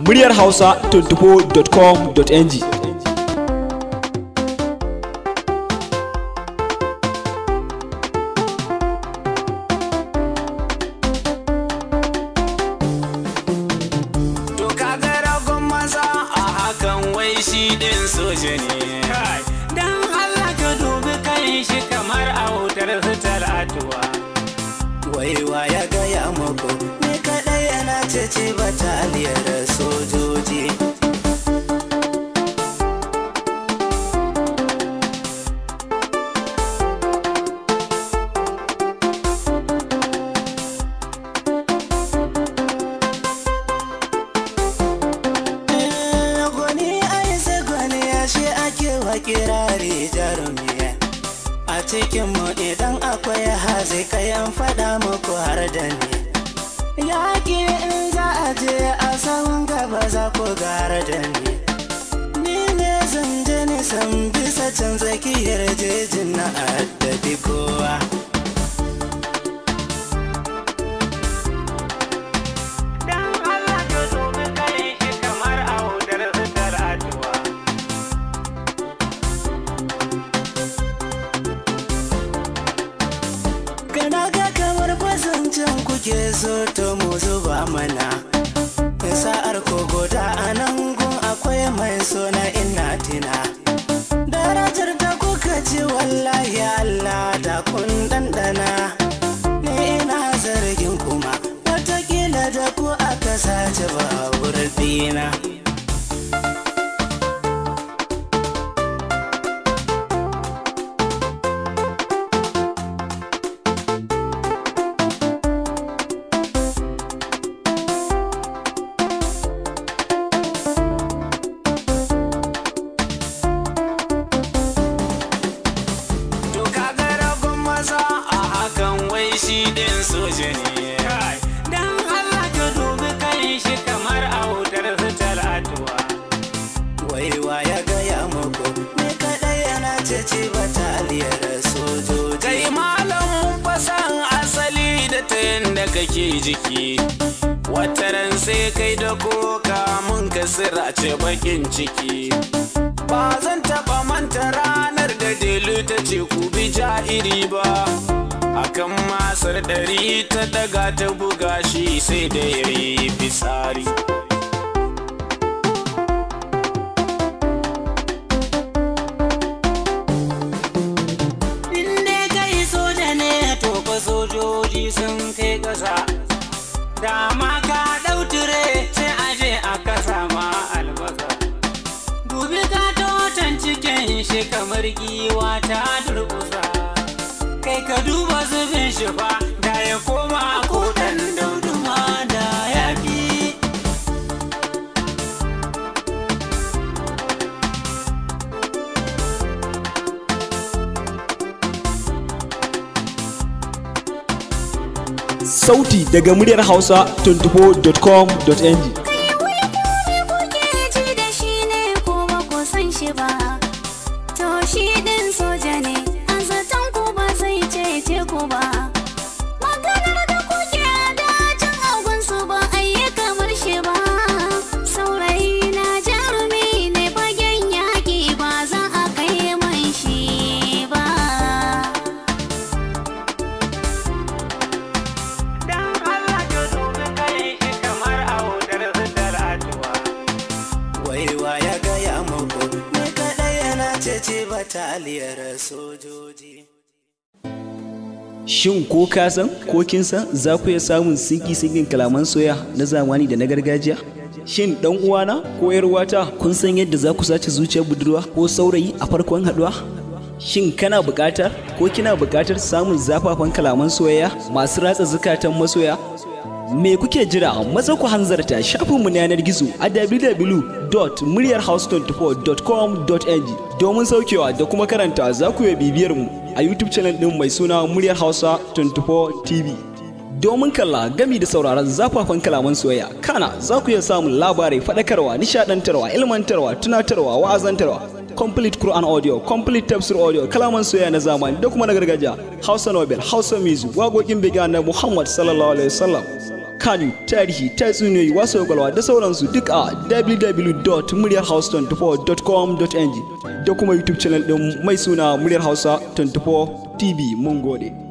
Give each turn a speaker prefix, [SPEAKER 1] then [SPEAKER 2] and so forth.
[SPEAKER 1] Muryar Hausa 24.com.ng.
[SPEAKER 2] To kaga ragon maza a hakan wai shi din soja ne.
[SPEAKER 3] Dan Allah ka dubi kan shi kamar autar su talatuwa.
[SPEAKER 2] Waiwa ya gaya muku ni kaɗai yana cece bataliyar sojoji. Gwani ai sai gwani ya shi ake wa kirari jarumi. A cikinmu idan akwai hazikayan faɗa muku har da ni. Yaƙi in za a je a sahun gaba za ku gara da ni. Ni ne zan je nisan bisa can tsakiyar jejin na addabi kowa.
[SPEAKER 3] Dan Allah ka dubi kan shi kamar autar su talatuwa.
[SPEAKER 2] Kana ga kamar kwasancin kuke so to mu zuba mana. Sa'ar kogo da anan gun akwai mai sona ina tina. Darajar da kuka ci wallahi Allah da kun dandana. Ni ina zargin kuma watakila da ku aka sace babur dina.
[SPEAKER 3] To kaga ragon maza a hakan wai shi din soja ne. Dan Allah ka dubi kan shi kamar autar su talatuwa.
[SPEAKER 2] Waiwa ya gaya muku ni kaɗai yana cece bataliyar sojoji.
[SPEAKER 3] Kai malam mun fasan asali da ta yanda kake jiki. Wataran sai kai da koka mun ka sirace bakin ciki. Ba zan taɓa manta ranar da Delu ta ce ku bi ja'iri ba. Akan masar 100 ta daga ta buga shi sai da yayi fitsari. In dai kai soja ne to fa sojoji sun kai ƙasa. Dama ka ɗau tire sai a je a kasa ma albasa. Dubi ka totan cikin shi kamar giwa ta durƙusa. Kai ka duba zubin shi fa da ya koma ko ɗan daudu ma da ya fi.
[SPEAKER 1] Sauti daga muryar Hausa 24.com.ng.
[SPEAKER 4] Kai wai ku ne kuke ji da shi ne ko ba ku san shi ba. To shi din soja ne, a zaton ku ba zai cece ku ba. Maganar da kuke a dajin agunsu ba a yi kamar shi ba. Saurayi na jarumi ne fagen yaƙi ba za a kai man shi ba.
[SPEAKER 3] Dan Allah ka dubi kan shi kamar autar su talatuwa.
[SPEAKER 2] Waiwa ya gaya muku ni kaɗai yana cece bataliyar sojoji.
[SPEAKER 1] Shin ko ka san ko kin san za ku iya samun sinki-sinkin kalaman soya na zamani da na gargajiya? Shin dan uwana ko yar uwata kun san yadda za ku sace zuciyar budurwa ko saurayi a farkon haduwa? Shin kana buƙatar ko kina buƙatar samun zafafan kalaman soyayya masu ratsa zukatan masoya? Me kuke jira? Maza ku hanzarta shafinmu na yanar gizo a www.muryarhouse24.com.ng domin saukewa da kuma karanta. Za ku iya bibiyar mu a YouTube channel ɗin mai suna Muryar Hausa 24 TV. Domin kalla gami da sauraron zafafan kalaman soyayya, kana za ku iya samun labarai, faɗakarwa, nishaɗantarwa, ilmantarwa, tunatarwa, wa'azantarwa, complete Quran audio, complete tafsir audio, kalaman soyayya na zamani da kuma na gargajiya, Hausa Nobel, Hausa Music, waƙoƙin biga na Muhammad sallallahu alaihi wasallam. Kano, tarihi, tatsuniyoyi, wasu kwakwalwa da sauransu duk a www.muryarhouse24.com.ng da kuma YouTube channel ɗin mai suna Muryar Hausa 24 TV. Mun gode.